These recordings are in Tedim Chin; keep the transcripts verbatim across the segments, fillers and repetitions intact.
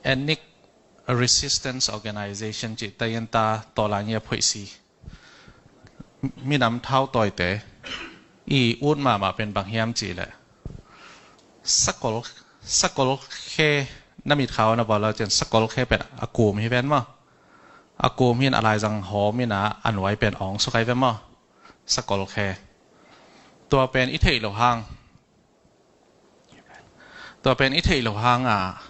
Ethnic Resistance Organization cih tainta tawlangia phoihsi minam thautawite i ut mahmah pen bang hiam cihleh, sakol, sakol khe, na mitkha na bawl lo cian, sakol khe pen a kum hi ven maw. A kum hin a laizang hawm ina a nuai pen awng sukai ve maw. Sakol khe. Tua pen i theih lo hang. Tua pen i theih lo hanga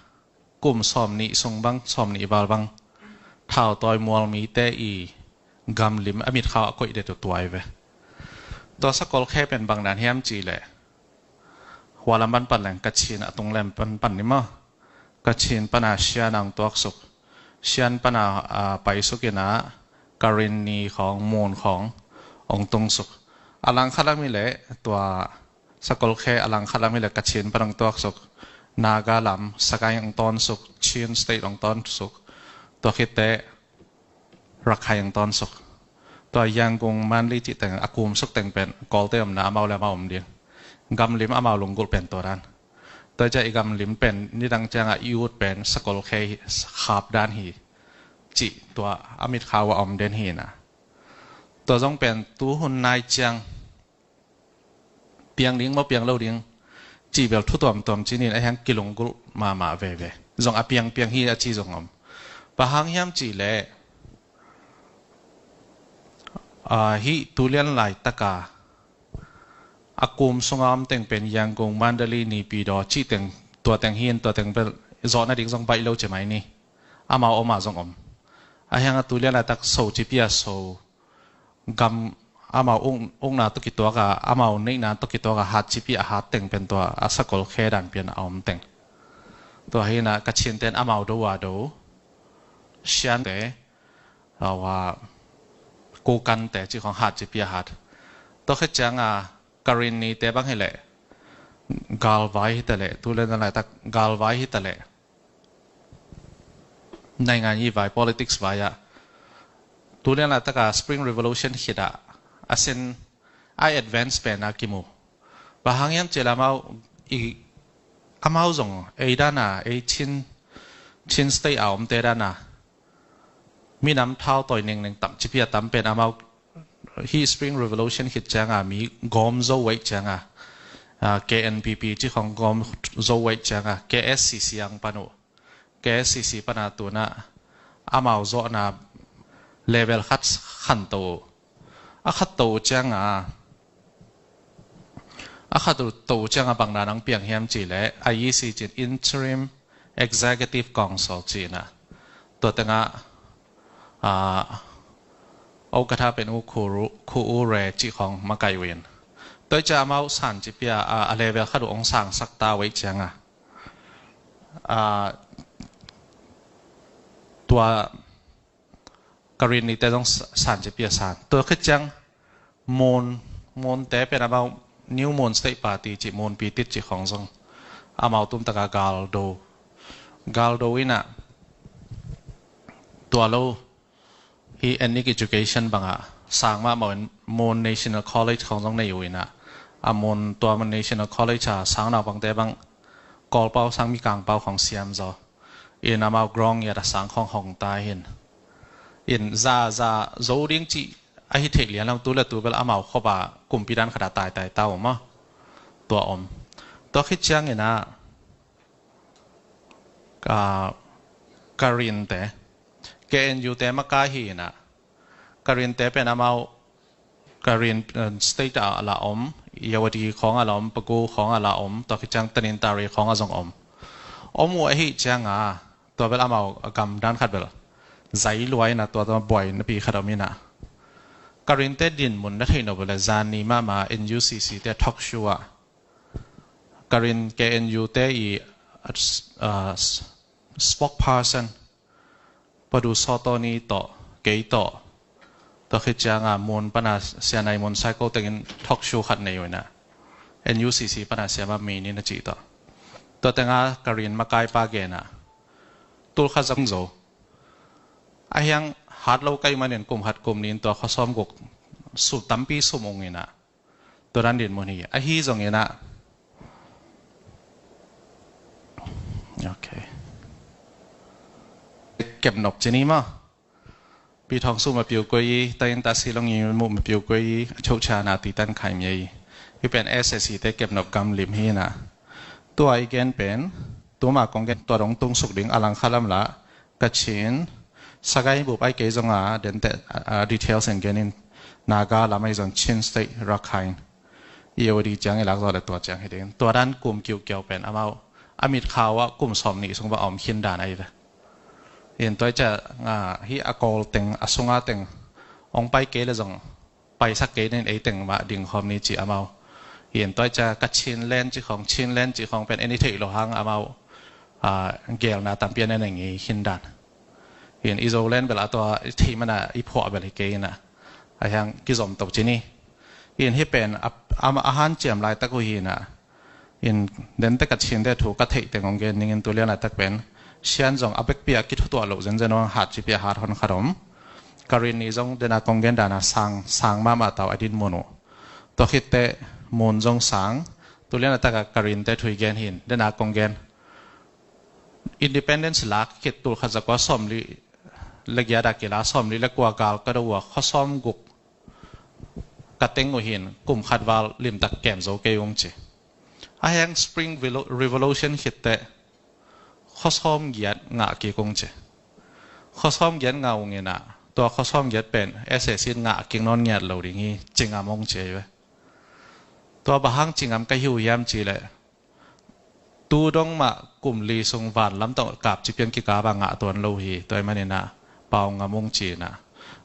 kum sawm nih sung bang, sawm nih val bang, thautawi mual mite i gamlim a mitkha a koih det uh tua hi ve. Tua sakol khe pen bang dan hiam cihleh, hua lam pan pan leng Kachin a tung lem pan pan ni maw. Kachin pana Shan a hong tuaksuk. Shan pana, ah, paisuk ina Karenni khawng, Mon khawng hong tungsuk. A langkhat lam hileh tua sakol khe a langkhat lam hileh Kachin pan hong tuaksuk. Naga lam, Sagaing hong tawnsuk, Chin State hong tawnsuk. Tua khitteh Rakhine hong tawnsuk. Tua Yangon, Mandalay cih teng a kumsuk teng pen Kawlte omna amau le amau om ding. Gamlim amau lunggulh pen tua dan. Tua ciang i gamlim pen nidang cianga i ut pen sakol khe hi, khap dan hi. Cih tua a mitkha ua om den hi na. Tua zong pen tu hun nai ciang piang ding maw, piang lo ding cih bel thu tuamtuam ci-in a hiang kilunggulh mahmah veve. Zong a piangpiang hi a ci zong om. Bang hang hiam cihleh, ah, hih tu lian laitaka a kum sunga om teng pen Yangon, Mandalay, Naypyidaw cih teng, tua teng hi in, tua teng bel zawhna ding zong baih lo ci mai ni. Amau om a zong om. A hiang a tu lian laitak So ci pia So gam, amau uk, ukna tawh kituaka, amau neihna tawh kituaka Hat ci pia Hat teng pen tua a sakol khe dan pian a om teng. Tua hi na Kachin ten amau do a do, Shan te, awa, Kokante cih khawng Hat ci pia Hat. Tua khit cianga Karenni te bang hileh galvai hi taleh, tu lian laitak galvai hi taleh, naingan i vai, politics vai ah, tu lian laitaka Spring Revolution khit ah a sin, a advance pen a kimu. Bang hang hiam cihleh amau i, amau zong ei dana, ei Chin, Chin State a omte dana minam thautawi nengneng tam ci pia tam pen amau hih Spring Revolution khit cianga mi gawm zo uh ahih cianga, ah, K N P P cih khawng gawm zo uh ahih cianga K S C C ang pan uh. K S C C pana tuna amau zawhna level khat khanto uh. A khatto uh cianga, a khatto uh cianga bang dan ang piang hiam cihleh, I E C cih Interim Executive Council cihna. Tua tengah, ah, Okatha pen U Khu, Khu U Re cih khawng makai uh in. Tua ciang amau san ci pia, ah, a level khat uh hong sangsak ta uh ahih cianga, ah, tua Karenni te zong sa-, san ci pia san. Tua khit ciang Mon, Monte pen amau New Mon State Party cih Mon Pitit cih khawng zong amau tumtaka galdo. Galdo ina tua lo hi ethnic education banga sang mahmah in Mon National College khawng zong nei uh ina, a Mon, tua Mon National College a sang naupangte bang Kawlpau sang Mikangpau khawng siam zaw. In amau grong yat a sang khawng hong ta hin. In za, za zo ding cih ahi theih lian lam tu le tu bel amau khop a kumpi dan khat a taitai ta uh maw. Tua om. Tua khit ciang ina, ah, Karente, K N U te makai hi ina, Karente pen amau Karen, eh, State ah la om, Irrawaddy khawng ah la om, Pegu khawng ah la om, tua khit ciang Tanintharyi khawng ah zong om. Om uh ahih cianga, tua bel amau a gam dan khat bel zai lua ina, tua tua buai napi khat om ina. Karente dinmun na theih no bel zan ni mahmah N U C C te talk show ah Karen K N U te i, ah, s-, spokesperson Padu Sawtawni tawh, kei tawh, tua khit cianga Mon pana Sia Nai Mon Saikoteng in talk show khat nei uh ina, N U C C pana Sia Map Min in a cih tawh. Tua tenga Karen makaipa gena, tul khat zang zo. A hiang hat lo ka hih manin kum khat kum nih in tua khuasawm guk sum tampi sum ung ina. Tua dan dinmun hi. Ahi zong ina. Ok. kepnop cini maw. Pi Thawng Su mapiu koi i, tayin ta silong i mu mapiu koi i, a chohchana ti tan khai mi i. Hi pen S S C te kepnop gam lim hi na. Tua i gen pen, tuma kong gen tua dong tung suk ding a lang khalam la, Kachin, Sagai bup ai kei zonga, den te, a, a, details en genin, Naga lam ai zon Chin State, Rakhine. I odi ciang i lak zaw le tua ciang hi ding. Tua dan kum kiukiau pen amau. A mit khau ah kum sawm nih sung va om khin dan ai ve. In tua i cia, a, hi a kawl teng, a sunga teng. Ong pai kei le zong. Paisak kei nen ei teng mah ding khawm ni ci amau. In tua i cia ka Chinland ci khong, Chinland ci khong pen en i theih lo hang amau. A, gelna tampi an en eng i khin dan. In i Zoland bel a tua i theih mana i phuah bel hi kei ina. A hiang kizom to cini. In hi pen a, a, a hanciam laitak uh hi ina. In den te ka Chin te thu ka theih teng ong gen ningin tu lian laitak pen. Sian zong a bekpi a kithutuah loh zenzen ong hat ci pi a hat hon khat om. Ka rin ni zong den a kong gen dan a sang, sang mahmah tau a din mun uh. Tua khit te mun zong sang. Tu lian laitak a ka rin te thu i gen hin. Den a kong gen. Independence lak khit tul khat za kua sawmli le giat a kila sawmli le kua gal ka do ua khuasawm guk ka teng uh hin kum khat val limtak kem zo kei ung ci. A heng Spring Revolu-, Revolution khit te khuasawm giat ngah kik ung ci. Khuasawm giat ngah ung ina tua khuasawm giat pen S S C ngah kik nawn ngiat lo ding hi cingam ung ci ei ve. Tua bahang cingam ka hi uh hiam ci le tu dong mah kum li sung van lam tawh kap ci pian kikap a ngah tuan lo hi. Tua i manin a pau ngam ung ci na.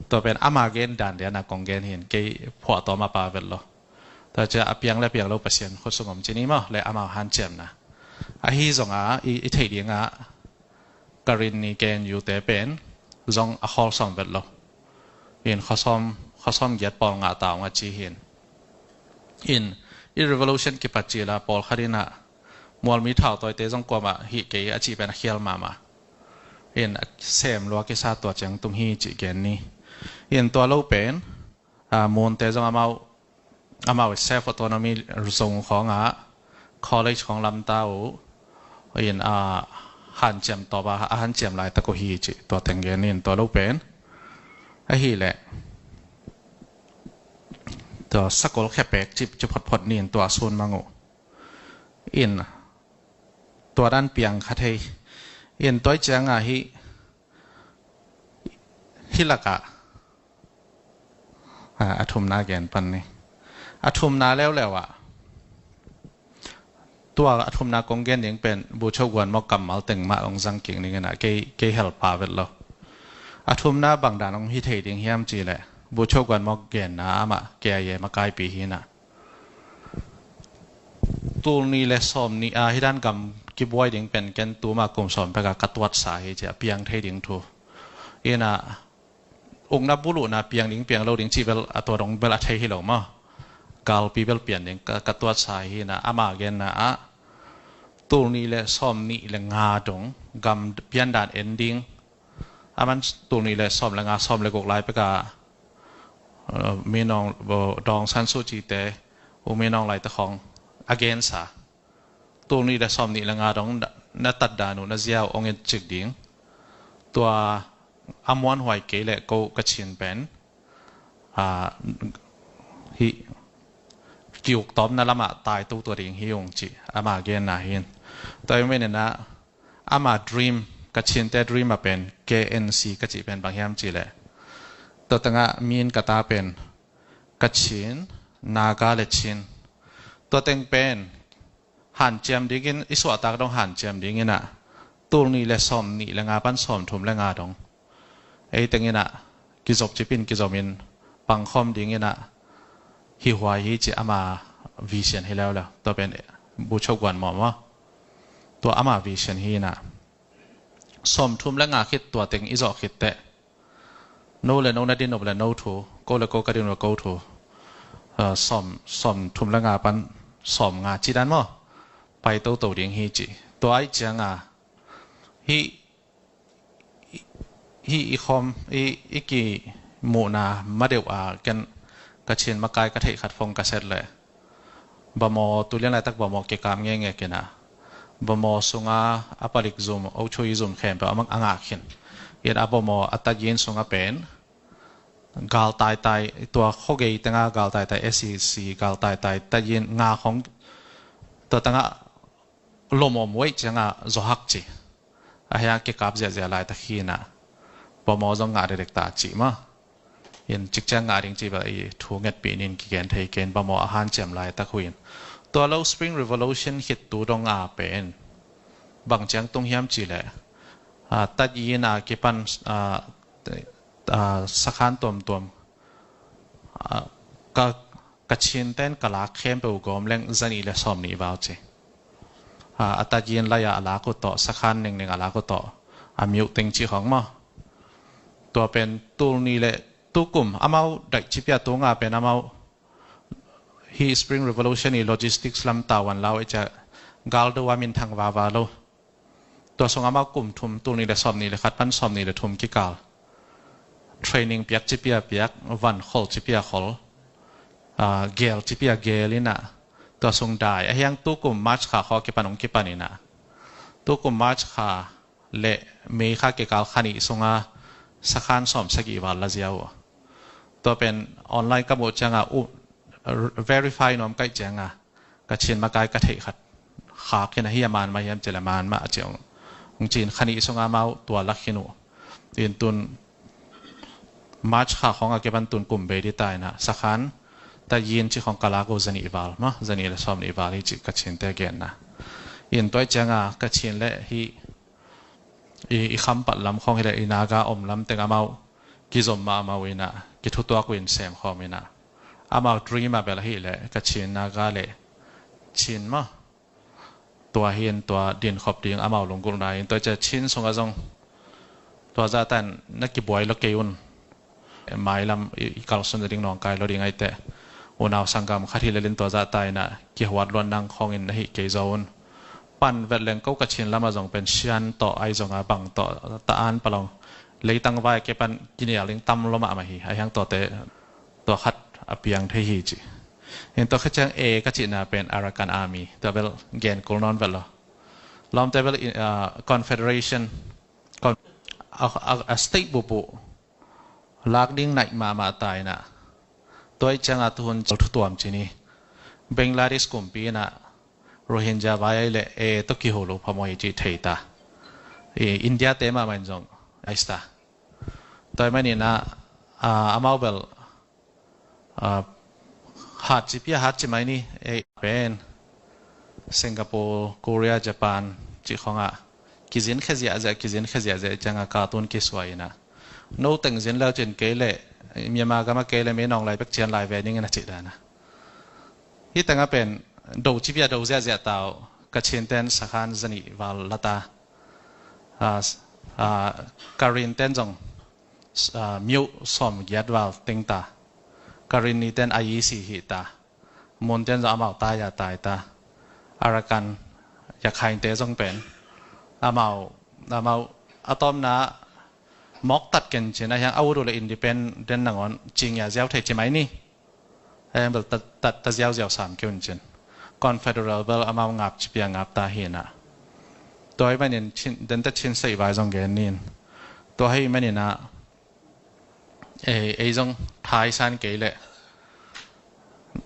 Tua pen ama gen dan lian a kong gen hin kei phuah tawm a pa vet lo. Tua cia a piang le a piang lo Pasian khut sung om ci ni maw le amau hanciamna. Ahi zong a i, i theih ding a ka rin ni K N U te pen zong a khawl sawm vet lo. In khuasawm, khuasawm giat pawl ngah ta ung a ci hin. In i revolution kipat ci la pawl khat in a mualmi thau tawite zong kuamah hih kei a ci pen a khial mahmah. In a sem lua kisa tua ciang tung hi ci gen ni. In tua lo pen, a, munte zong amau amau self autonomy zong khawngah college khawng lamta uh in a hanciam tawp a, a hanciam laitak uh hi ci tua teng gen in tua lo pen. Ahileh tua sakol khepek ci, ci photphot nin tua sun mang uh. In tua dan piang kha thei. In tua i ciangah hi, hi lakah A, a thumna gen pan ni. A thumna leuleu ah tua a thumna kong gen ding pen bucho guan mawk kammal teng mah ong zang kik ning ina kei, kei hel pa vet lo. A thumna bang dan ong hi thei ding hiam ci le bucho guan mawk genna amah K I A makaipi hi na. Tul nih le sawm nih a hi dan gam kibuai ding pen ken tuma kum sawm peka ka tuatsa hi ci a piang thei ding thu. Ina ukna buluhna piang ding piang lo ding ci bel a tua dong bel a thei hi lo maw. Galpi bel pian ding ka, ka tuatsa hi na ama genna ah tul nih le sawm nih le nga dong gam pian dan en ding. A man tul nih le sawm le nga sawm le guk lai peka, eh, minawng, eh, dawng san su cite u minawng lai te khawng a gensa. Tul nih le sawm nih le nga dong na, na tat dan uh na ziau ong et cik ding. Tua a muanhuai kei le ko ka chin pen. A, hi kiuk tawpna lamah tai tu tua ding hi ung ci ama genna hin. Tua i menina ama dream ka chinte dream a pen K N C ka cih pen bang hiam ci le. Tua tengah min ka ta pen ka chin, Naga le chin. Tua teng pen hanciam dingin i suahtak dong hanciam dingin ah tul nih le sawm nih le nga pan sawm thum le nga dong ei tengin ah kizop cipin kizomin pangkhawm dingin ah hi huai hi ci ama vision hi leuleu. Tua pen bucho guan mawh maw tua ama vision hi na sawm thum le nga khit tua teng i zawh khit teh no le no na din nop le no thu, ko le ko ka din nop le ko thu. Ah, sawm, sawm thum le nga pan sawm nga ci dan maw pai toto ding hi ci. Tua ai cianga hi, hi i khawm i, i kimuhna madeuh a ken ka chin makai ka theih khat fong ka set le. Bamaw tulian laitak bamaw kikam ngenge kina. Bamaw sunga a palik zum ochui zum khempeuh a ngak khin. Yen a bawmaw a tayin sungah pen gal taitai, tua khogei tengah gal taitai, S E C gal taitai tayin nga khong tua tengah lomom weih ciangah zawhak ci. A hiang kikap ziahziah laitak hinah bawmaw zong ngah dekdek ta cih maw. Yen cikciang ngah ding cih bel i thu ngetpih nin kigen thei ken bawmaw a hanciam laitak huin. Tua lo Spring Revolution khit tu dong a pen bang ciang tung hiam cih leh, a, tayin a kipan, a, a, sakhan tuamtuam, a, ka, Kachin ten ka lak khempeuh gawm leng zanih le sawmnih val ci. A, a tayin lai-ah a lak uh tawh, sakhan nengning a lak uh tawh, a miuh teng cih khawng maw. Tua pen tul nih le tukum amau daih cipia tunga pen amau hi Spring Revolution i logistics lam tavuan lau i cia galdo a minthang vava lo. Tua sung amau kum thum, tul nih le sawmnih le khat pan sawmnih le thum kikal training piak cipia piak, van khol cipia khol, a, gel cipia gel inah tua sung dai. A hiang tukum March kha khaw kipan ung kipan inah tukum March kha le May kha kikal kha nih sunga sakhan sawm sagih val la ziau uh. Tua pen online ka muh cianga uh, verify nuam kaih cianga Kachin makai ka theih khat khak khin ahi a man mah hiam cih leh man mah a ci ung. Hong cin kha nih sunga amau tua lak khin uh. Yen tun March kha khawng a kipan tun kum bei dih ta inah sakhan tayin cih khawng ka lak uh zanih val maw, zanih le sawmnih val hi cih Kachinte genna. Yen tua cianga Kachin le hi i, i khampat lam khawng hi le i Naga om lam teng amau kizom mah amau inah kithutuak uh in sem khawm inah amau dream a bel ahi le Kachin, Naga le Chin maw. Tua hin tua din khop ding amau lunggulhna in tua cia Chin sungah zong tua zahtan na kibuai lo kei un. Mailam i, i kalsun ding nawngkai lo ding aite unau sanggam khat hi lelin tua zahta inah kihuat luat nang khawngin na hih kei zo un. Pan vet leng ko Kachin lamah zong pen Shan tawh ai zonga bang tawh ta an palong leitang vai ke pan kinial ding tam lo mahmah hi. A hiang tuate tua khat a piang thei hi ci. Hin tua khat ciang e ka cihna pen Arakan Army tua bel gen kul nawn vet lo. Lawmte bel, ah, Confederation, con-, a, a, a state bup uh lak ding naih mahmah ta inah tua i cianga tuhun thutuam ci ni. Bangladesh kumpi inah Rohingya vai ai le e tawh kihul uh phamawh hi cih thei ta. I India te mahmah in zong ais ta. Tua i maninah, ah, amau bel ah, hat ci pia hat ci mai ni, ei pen Singapore, Korea, Japan cih khawngah kizin khe ziahziah, kizin khe ziahziah ciangah cartoon kisuai inah no teng zin leu cin kei le Myanmar gamah kei le meinawng lai bek cian lai ve ning inah cih dana. Hih tengah pen do ci pia do ziahziah tau Kachin ten sakhan zanih val lata, ah, ah, Karen ten zong ah, miuh sawm giat val teng ta. Karen ni ten a isi hi ta. Mun ten zong amau tai a tai ta. Arakan Yakhainte zong pen amau, amau a tawmna mawk tat ken cin a hiang a ut uh le independent nangawn cingia ziau thei ci mai ni. Em bel ta, ta, ta ziauziau sam keu in cin. Confederal bel amau ngap ci pia ngap ta hi na. Tua hi manin Chin, dente Chin State vai zong gen nin. Tua hi maninah ei, ei zong thaisan kei leh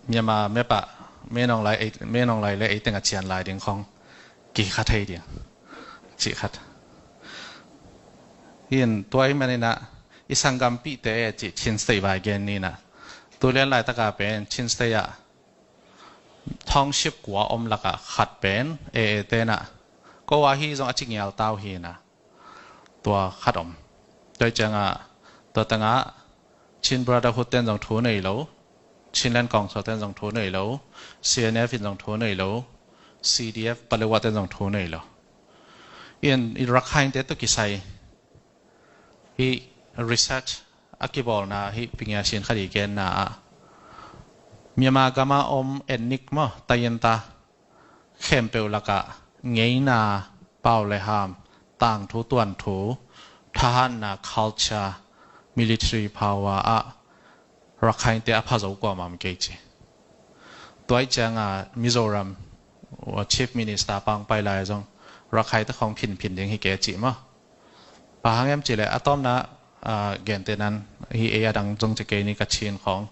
Myanmar mepah meinawng lai, ei, meinawng lai le ei tengah cian lai ding khong kikha thei ding. Cih khat. Hin tua hi maninah i sanggampihte e cih Chin State vai gen ninah. Tulian laitaka pen Chin State ah township kua om lakah khat pen e e tenah ko a hi zong a ci ngial tau hinah. Tua khat om. Tua ciangah tua tengah Chin Brotherhood ten zong thu nei lo, Chinland Council ten zong thu nei lo, C N F in zong thu nei lo, C D F Paletwa ten zong thu nei lo. In, in Rakhainte tua kisai hi research a kibawlna hi pingia sin khadi genna ah Myanmar gama om ethnic maw, tayinta khempeuh lakah ngeina, pau le ham, tangthu tuanthu, thahatna, culture, military power ah Rakhainte a phazo kuamah om kei ci. Tua ih cianga Mizoram Chief Minister pangpai lai zong Rakhainte khong phinphin ding hi kei cih maw. Bang hang hiam cih leh a tawpna, ah, gentehna in hih ei a dang zong ci kei ni, Kachin khawng,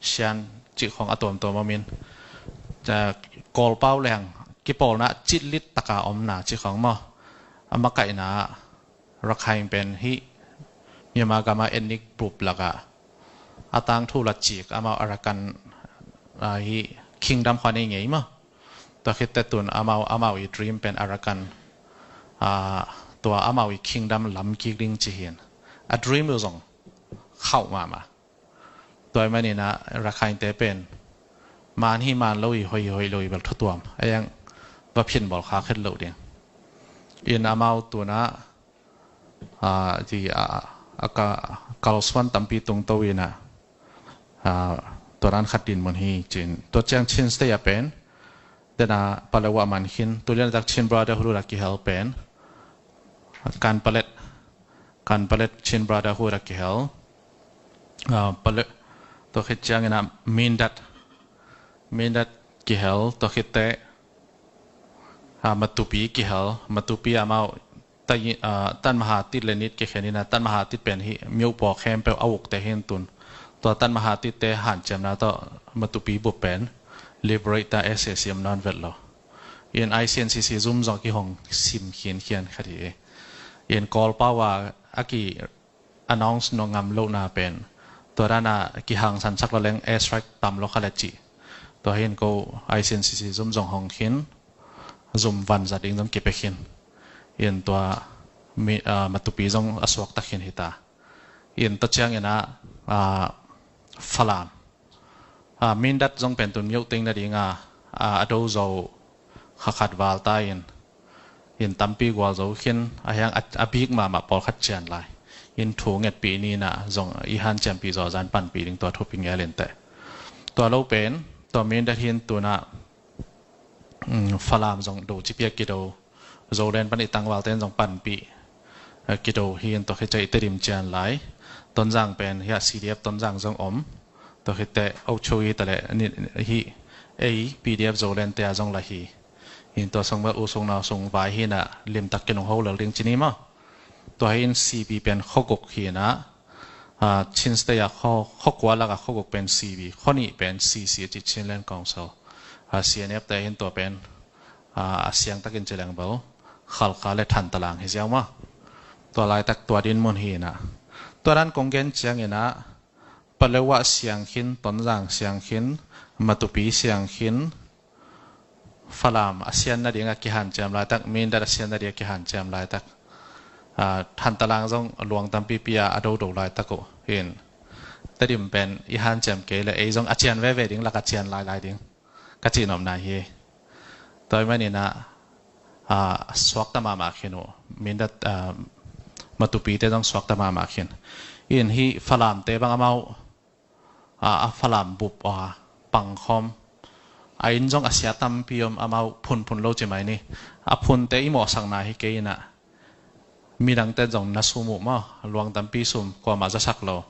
Shan cih khawng a tuamtuam om in, ah, Kawlpau leng kipawlna citlit taka omna cih khawng maw. A makaihna ah Rakhine pen hih Myanmar gam a ethnic group lakah a tangthu la cik amau Arakan, ah, hih kingdom khawng nei ngei maw. Tua khit teh tun amau, amau i dream pen Arakan, ah, tua amau i kingdom lam kik ding ci hi in. A dream uh zong khauh mahmah. Tua ahih manin ah Rakhine te pen man hi man lo hi, hoih hi hoih lo hi bel thutuam a eng, va phin bawl khak het loh ding. In amau tun ah, ah, ti, ah, a ka, kalsuan tampi tungto in ah, ah, tua dan khat dinmun hi ci in. Tua ciang Chin State ah pen, den a Paletwa man khin, tu lian tak Chin Brotherhood a kihel pen, Kanpalet, Kanpalet Chin Brotherhood a kihel. Ah, Palet, tua khit ciangin ah Mindat, Mindat kihel, tua khit teh, ah, Matupi kihel, Matupi amau, ta-, ah, Tat Mahatit le Nit kikhen in ah, Tat Mahatit pen hih myoh paw khempeuh a ukte hi in tun. Tua Tat Mahatit te hanciamna tawh Matupi bup pen liberate ta, S A C om nawn vet lo. In I C N C C zum zong kihong sim khinkhian khat hi. In Kawlpau a, a ki announce nawn ngam lohna pen, tua dan a kihangsansak lo leng airstrike tam lo kha le cih. Tua hi in ko I C N C C zum zong hong khin, zum vanzat ding zong kipia khin. In tua mi, ah, Matupi zong a suakta khin hi ta. In tua ciangin ah, ah, Falam, ah, Mindat zong pen tun myoh teng nading a, ah, a do zo kha khat val ta in, in tampi gual zo khin, a hiang a, a bik mahmah pawlkhat cian lai. In thu ngetpih ni in ah zong i hanciampih zawh zah in panpih ding tua thupi ngel in teh. Tua lo pen, tua Mindat hi in tun ah, um, Falam zong do ci pia kido. Zoland pan i tangvalte in zong panpih, eh, kido hi in tua khit ciang i Tedim cian lai. Tonzang pen hiah C D F Tonzang zong om. Tua khit teh Ocho i ta le ni, hih ei P D F Zoland te a zong la hi. In tua sung bel u sung nau sung vai hi in ah limtak kinung ho lel ding ci ni maw. Tua hi in C B pen khuaguk hi in ah, ah, Chin State a khua, khua kua lak a khuaguk pen C B, khua nih pen C C a ci, Chinland Council. Ah, C N F te hi in tua pen, ah, a siangtakin ci leng bel Khalkha le Thantalang hi ziau maw. Tua laitak tua dinmun hi in ah. Tua dan kong gen ciangin ah Paletwa siang khin, Tonzang siang khin, Matupi siang khin, Falam a sian nading a kihanciam laitak, Mindat a sian nading a kihanciam laitak. Ah, Thantalang zong luang tampi pia a dodo laitak uh. In Tedim pen i hanciam kei le ei zong a cian veve ding lak a cian lailai ding ka cihnopna hi. Tua ahih manin ah, ah, suakta mahmah khin uh. Mindat, ah, Matupi te zong suakta mahmah khin. In hih Falam te bang amau, ah, a Falam bup, ah, pangkhawm. A inn zong a sia tampi om, amau phunphun lo ci mai ni. A phunte i mawhsakna hi kei in ah midangte zong na sum uh maw, luang tampi sum kuamah zasak lo.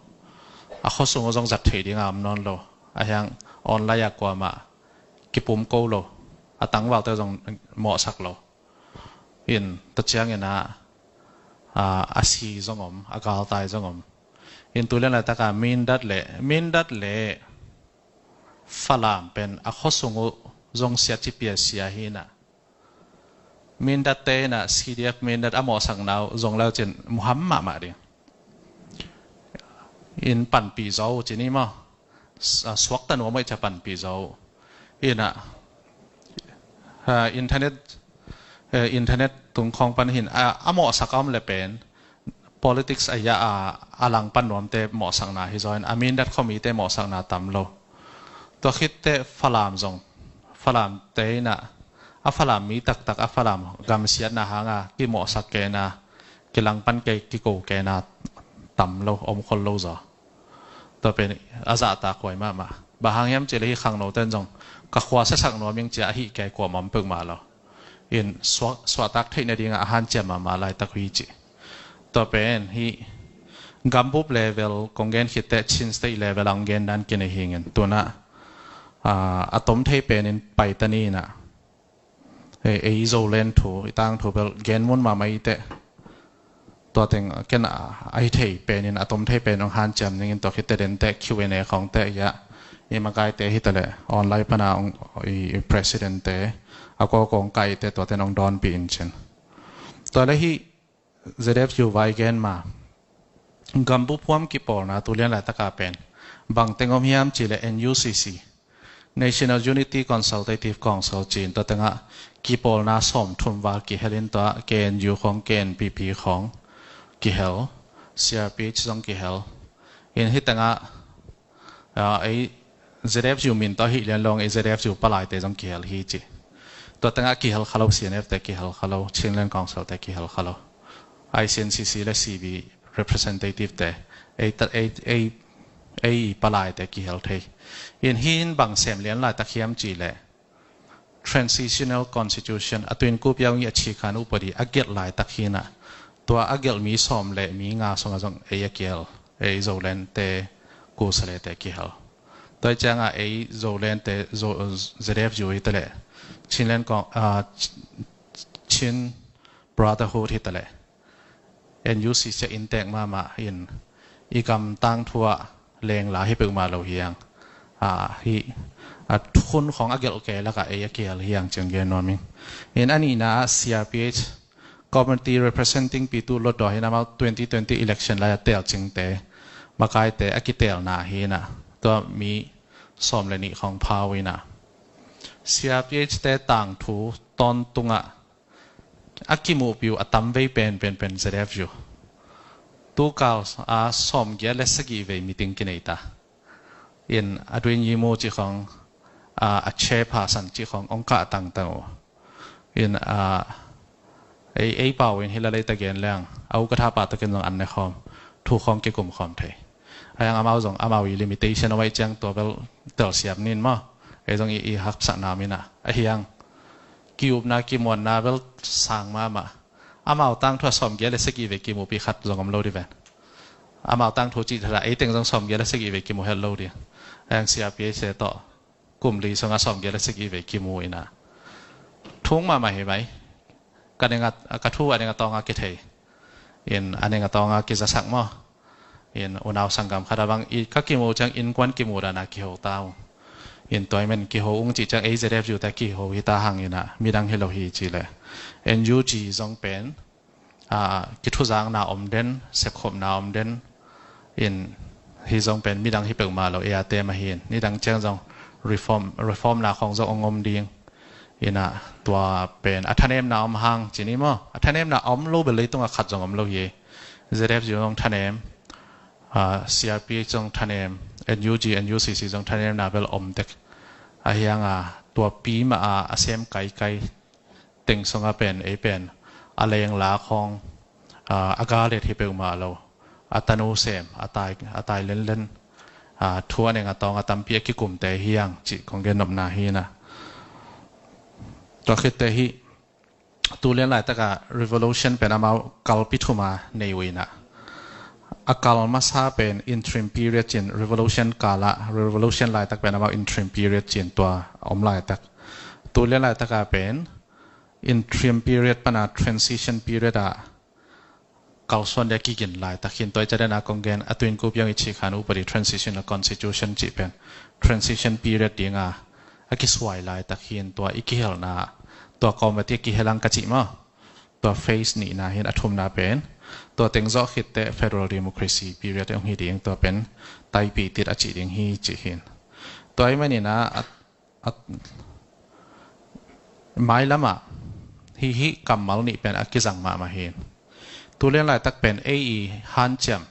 A khuasung uh zong zat thei ding a om nawn lo. A hiang online ah kuamah kipum ko lo. A tangvalte zong mawhsak lo. In tua ciangin ah, ah, a si zong om, a galtai zong om. In tu lian laitak a Mindat le, Mindat le Falam pen a khuasung uh zong sia ci pia sia hi in ah. Mindat te in ah C D F Mindat a mawhsakna uh zong le uh cin muham mahmah ding. In panpih zaw uh ci ni maw. S-, ah, suakta nuam uh i ci a panpih zaw uh. In ah, ah, internet, eh, internet tung khawng pan hi in, ah, a mawhsak a om le pen politics a ia a, a langpan nuamte mawhsakna hi zaw in, a Mindat khuamite mawhsakna tam lo. Tua khit teh Falam zong, Falam te in ah, a Falam mi taktak, a Falam gamsiatna hang a kimawhsak kei in ah, kilangpan kei, kiko kei in ah tam lo, om khol lo zaw. Tua pen a zahtakhuai mahmah. Bang hang hiam cih leh hih khangnote in zong ka khua siasak nuam ing ci a, a hih kei kuamah om peuhmah lo. In suah, suahtak theih nading a hanciam mahmah laitak uh hi ci. Tua pen hih gambup level kong gen khit teh Chin State level a hong gen dan kinei hi ing in. Tu in ah, ah, a tom thei pen in pai ta ni in ah. Ei, ei Zoland thu, i tangthu bel gen mun mahmah i teh. tua teng ken a, a hi thei penin, a tom thei pen hong hanciam ning in, tua khit teh den teh Q and A khawng teh hiah i makaite hi ta leh online pana hong i, i president te, a kawkaw hong kai te, tua ten hong dawnpih in cin. Tua leh hih Z F U vai gen ma, gambup huam kipawlna tu lian laitaka pen bang teng om hiam cih leh N U C C, National Unity Consultative Council cin, tua tengah kipawlna sawmthum val kihel in, tua K N U khawng, K N P P khawng kihel, C R P H zong kihel in, hih tengah, ah, ei Z F U min tawh hih lian lo-in ei Z F U palaite zong kihel hi ci. Tua tengah kihel kha lo, C N F te kihel kha lo, Chinland Council te kihel kha lo, I C N C C leh C B representative te, ei ta, ei, ei, ei palaite kihel thei. In hih in bang sem lian laitak hiam cih leh Transitional Constitution, a tuin kupiau i a chikhan upadi a gelh laitak hi-in ah, tua a gelh mi sawm leh mi nga sungah zong ei a kihel, ei Zolente, Kusalete kihel. Tua hi ciangah ei Zolente, Zo-, Z F U hi ta leh, Chinland Con-, ah, Ch-, Chin Brotherhood hi ta leh, N U C C a inntek mahmah in, i gam tangthu ah lengla hi peuhmah lo hi hang. Ah, hih a hun khawng a gelh kei lakah ei a kihel hi hang ci-in gen nuam ing. In a nihna ah C R P H, Community Representing Pitu Hlutdaw hi-in amau twenty twenty election lai a telcingte, makaite a kitelna hi-in ah, tua mi sawm leh nih khawng pha uh hi-in ah, C R P H te tangthu tawntungah a kimuhpih uh a tamvei penpen pen Z F U. Tukal a sawmgiat leh sagih vei meeting kinei ta. In a duin yimu cih khawng, a, a chairperson cih khawng hong kah tangtang uh. In, a, ei, ei pau in hi la lei ta gen leng, a ukatha pah tawh ken zong an ne khawm, thu khawng kikum khawm thei. Ahi hang amau zong, amau i limitation a vai ciang tua bel telsiam ning maw. Ei zong i, i haksatna om in ah. Ahi hang ki-upna, kimuanna bel sang mahmah. Amau tangthu ah sawmgiat leh sagih vei kimuhpih khat zong om lo ding ven. Amau tangthu cih thadah, ei teng zong sawmgiat leh sagih vei kimu het lo ding. Ahi hang C R P H te tawh kum li sungah sawmgiat leh sagih vei kimu in ah, thung mahmah hi mai. Ka ning a, ka thu a ning a tawng a kithei. In a ning a tawng a kizasak maw. In unau sanggam khat a bang i ka kimu ciang innkuan kimu dan a kiho ta ung. In tua ahih manin kiho ung cih ciang ei Z F U te kiho hi ta hang in ah, midang hi lo hi ci leh. N U G zong pen, a, kithuzakna om den, sepkhopna om den, in hih zong pen midang hi peuhmah lo, ei a tem ahi in. Nidang ciang zong reform, reformna khawng zong hong om ding. In ah tua pen a thanemna om hang ci ni maw. A thanemna a om lo bel leitungah khat zong om lo hi. Z F U zong thanem, a, C R P H zong thanem, N U G, N U C C zong thanemna bel om tek. Ahi hang a, tua pi mah a, a sem kaikai teng sungah pen, ei pen a lengla khawng, a, a galet hi peuhmah lo. A tanu sem, a tai, a tai lenlen, a, thu a ning a tawng a tampi a kikumte hi hang cih kong gen nopna hi-in ah. Tua khit teh hih tu lian laitaka revolution pen amau kalpi thum a nei uh in ah, a kal masa pen interim period ci-in, revolution kal ah, revolution laitak pen amau interim period ci-in tua a om laitak. Tu lian laitaka pen interim period pana transition period ah kalsuan dia kigin laitak hi-in, tua i ca den a kong gen, a tuin kupiau i chikhan upadi transitional constitution cih pen transition period ding a, a kisuai laitak hi-in, tua i kihelna, tua kawm a tia kihel hang ka cih maw. Tua phase nihna hi-in, a thumna pen tua teng zawh khit teh federal democracy period hong hi ding, tua pen taipih tit a cih ding hi cih hi-in. Tua ahih manin a, a, a, mailam ah hih, hih kammal nih pen a kizang mahmah hi-in. Tu lian laitak pen ei i hanciam,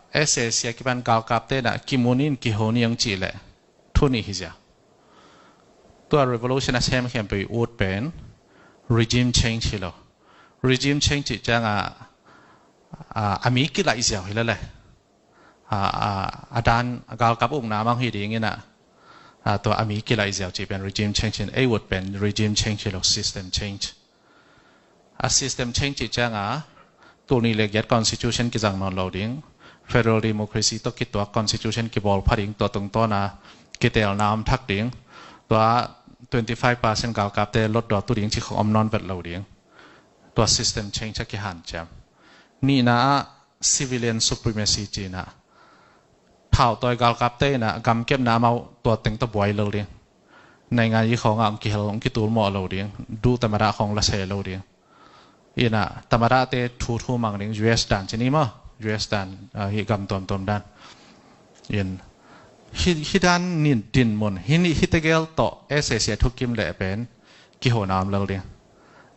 S A C a kipan galkapte in ah kimu ni in kiho ni hong cih leh thu nih hi ziau. Tua revolution a sem khempeuh i ut pen regime change hi lo. Regime change cih ciang a, a, a mi kilaih ziau hi lel e. A, a, a dan, a galkap ukna mah hi ding in ah, a, tua a mi kilaih ziau cih pen regime change hi-in, ei ut pen regime change hi lo, system change. A system change cih ciang a, tul nih leh giat constitution kizang nawn lo ding, federal democracy tawh kituak constitution kibawl pha ding, tua tungtawn a kitelna om thak ding, tua twenty five percent galkapte Hlutdaw tu ding cih khawng om nawn vet lo ding. Tua system change a kihanciam. Nihna ah civilian supremacy ci-in ah, thautawi galkapte in ah gamkepna amau tua teng tawh buai lel ding. Naingan i khawng ah hong kihel, hong kitul mawh lo ding. Du tamada khawng la se lo ding. In ah tamadate thu thu mang ding, U S dan ci ni maw. U S dan, ah, hih gam tuamtuam dan. In hih, hih dan nin dinmun, hih ni, hih tegel tawh S A C a thukim leh pen kihona om lel ding.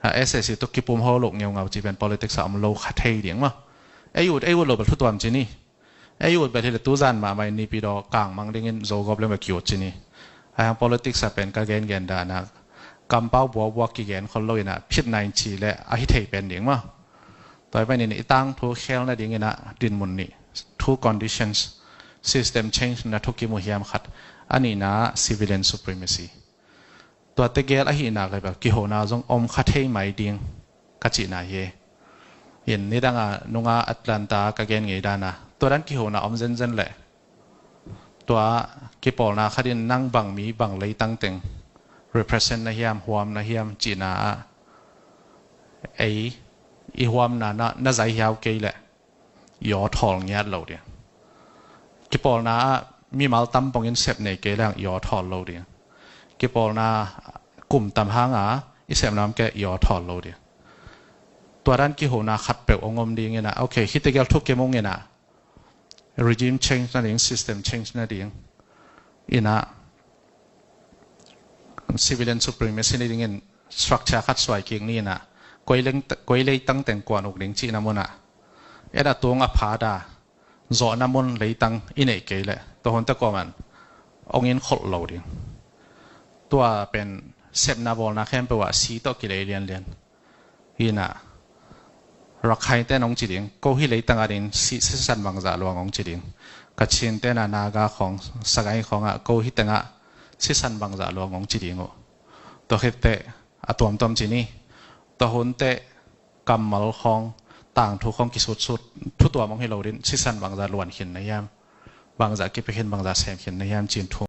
Ah, S A C tawh kipumho loh ngeungau cih pen politics ah om lo kha thei ding maw. Ei ut, ei ut lo bel thu tuam ci ni. Ei ut bel hi leh tuzan mahmah in Naypyidaw kangmang dingin Zogawp leng bel ki-ut ci ni. Ahi hang politics ah pen ka gengen dan ah kampau buakbuak kigen khol lo in ah phit na in ci leh a hi thei pen ding maw. Tua hi panin i tangthu khel nadingin ah dinmun nih, two conditions, system change na thukim uh hiam khat, a nihna civilian supremacy. Tua tegel ahihna kei bel kihona zong om kha thei mai ding ka cihna hi. In nidang a nunga Atlanta ka gen ngei dan a, tua dan kihona om zenzen leh, tua kipawlna khat in nang bang mi, bang leitang teng represent na hiam, huam na hiam cihna ah, ei i huamna na, na zai hiau kei leh i aw thawl ngiat lo ding. Kipawlna ah mimal tam pongin sep nei kei leng i aw thawl lo ding. Kipawlna kum tam hanga i sepna om kei, i aw thawl lo ding. Tua dan kihona khat peuh hong om dingin ah, okay, hih tegel thukim ung in ah, regime change nading, system change nading in ah, civilian supremacy nadingin structure khat suai kik ni in ah, koi leng, koi leitang teng kuan uk ding cihna mun ah, en a tung a pha da, zawhna mun leitang i neih kei leh, tua hunte kuaman hong in kholh lo ding. Tua pen sepna bawlna khempeuh ah si tawh kilei lianlian. Hi in ah, Rakhine ten hong ci ding, ko hih leitang ah ding si, sisan bangzah luang hong ci ding. Kachin ten ah, Naga khawng, Sagaing khawng ah, ko hih teng ah sisan bangzah luang hong ci ding uh. Tua khit teh a tuamtuam ci ni. Tua hun teh kammal khawng, tangthu khawng kisutsut, thu tuam hong hi lo ding, sisan bangzah luan khin na hiam, bangzah kipia khin, bangzah sem khin na hiam ci-in thu